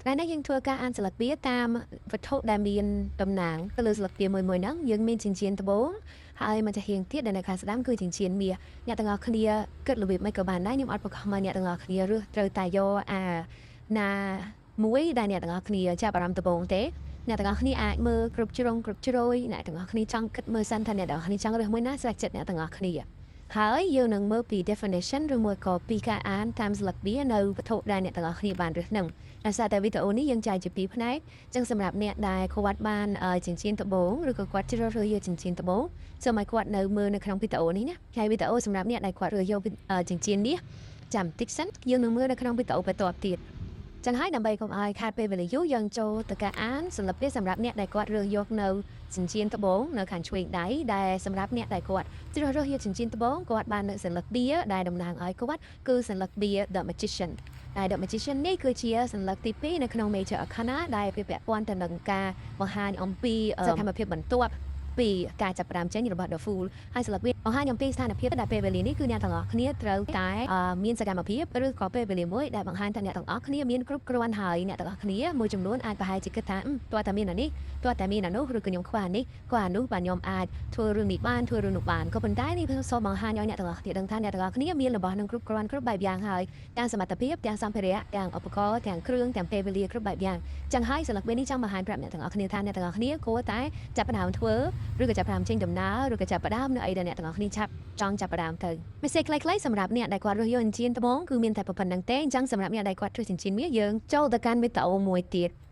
ថ្ងៃនេះយើងធ្វើការអានស្លឹកវាតាមវត្ថុដែលមានតំណាងទៅលើស្លឹកវាមួយមួយហ្នឹងយើងមានចិញ្ចៀនត្បូងហើយមួយចាហៀងទៀតដែលនៅខាងស្ដាំគឺចិញ្ចៀនមាសអ្នកទាំងអស់គ្នាគិតរបៀបម៉េចក៏បានដែរខ្ញុំអត់បង្ខំឲ្យអ្នកទាំងអស់គ្នារើសត្រូវតែយកអាណាមួយដែលអ្នកទាំងអស់គ្នាចាប់អារម្មណ៍ត្បូងទេអ្នកទាំងអស់គ្នាអាចមើលគ្រប់ជ្រុងគ្រប់ជ្រោយអ្នកទាំងអស់គ្នាចង់គិតមើលសិនថាអ្នកទាំងអស់គ្នាចង់រើសមួយណាស្រេចចិត្តអ្នកទាំងអស់គ្នាហើយយើងនឹងមើលពី definition ឬមួយក៏ពីការអានតាមស្លឹកវានៅវត្ថុដែលអ្នកទាំងអស់គ្នាបានរើសនឹងដោយសារតែវីដេអូនេះយើងចែកជាពីរផ្នែកចឹងសម្រាប់អ្នកដែលគាត់បានចិញ្ចៀនត្បូងឬក៏គាត់ជ្រើសរើសយកចិញ្ចៀនត្បូងសូមឲ្យគាត់នៅមើលនៅក្នុងវីដេអូនេះណាហើយវីដេអូសម្រាប់អ្នកដែលគាត់រើសយកចិញ្ចៀននេះចាំតិចសិនយើងនឹងមើលនៅក្នុងវីដេអូបន្ទាប់ទៀតចឹងហើយដើម្បីកុំឲ្យខាតពេលវេលាយូរយើងចូលទៅការអានសន្លឹកវាសម្រាប់អ្នកដែលគាត់រើសយកនៅចិញ្ចៀនត្បូងនៅខាងឆ្វេងដៃដែលសម្រាប់អ្នកដែលគាត់ជ្រើសរើសយកចិញ្ចៀនត្បូងគាត់បាននៅសន្លឹកបៀដែលតំណាងឲ្យគាត់គឺសន្លឹកបៀ The Magician ដែល The Magician នេះគឺជាសន្លឹកទី2នៅក្នុង Major Arcana ដែលវាពាក់ព័ន្ធទៅនឹងការបង្ហាញអំពីសកម្មភាពបន្ទាប់ពីការចាប់ផ្ដើមចេញរបស់ The Fool ហើយស្លឹកវាបង្ហាញអំពីស្ថានភាពដែលពេលវេលានេះគឺអ្នកទាំងអស់គ្នាត្រូវតែមានសកម្មភាពឬក៏ពេលវេលាមួយដែលបង្ហាញថាអ្នកទាំងអស់គ្នាមានគ្រប់គ្រាន់ហើយអ្នកទាំងអស់គ្នាមួយចំនួនអាចប្រហែលជាគិតថាទាល់តែមានអានេះទាល់តែមានអានោះឬក៏ខ្ញុំខ្វះអានេះខ្វះអានោះបាទខ្ញុំអាចធ្វើរឿងនេះបានធ្វើរឿងនោះបានក៏ប៉ុន្តែនេះសូមបង្ហាញឲ្យអ្នកទាំងអស់គ្នាដឹងថាអ្នកទាំងអស់គ្នាមានរបស់នឹងគ្រប់គ្រាន់គ្រប់បែបយ៉ាងហើយទាំងសមត្ថភាពទាំងសម្ភារៈទាំងឧបករណ៍ទាំងគ្រឿងទាំងពេលវេលាគ្រប់បែបយ៉ាងចឹងហើយស្លឹកវានេះចង់បង្ហាញប្រាប់អ្នកទាំងអស់គ្នាថាអ្នកទាំងអស់គ្នាគួរតែចាប់ផ្ដើមធ្វើឬក៏ចាប់ផ្ដើមចេញដំណើរឬក៏ចាប់ផ្ដើមនៅអីដែលអ្នកទាំងអស់គ្នាឆាប់ចង់ចាប់ផ្ដើមទៅមេសេខ្លីៗសម្រាប់អ្នកដែលគាត់រើសយកចិញ្ចៀនត្បូងគឺមានតែប៉ុណ្ណឹងទេអញ្ចឹងសម្រាប់អ្នកដែលគាត់រើសចិញ្ចៀនមាសយើងចូលទៅកាន់វីដេអូមួយទៀត។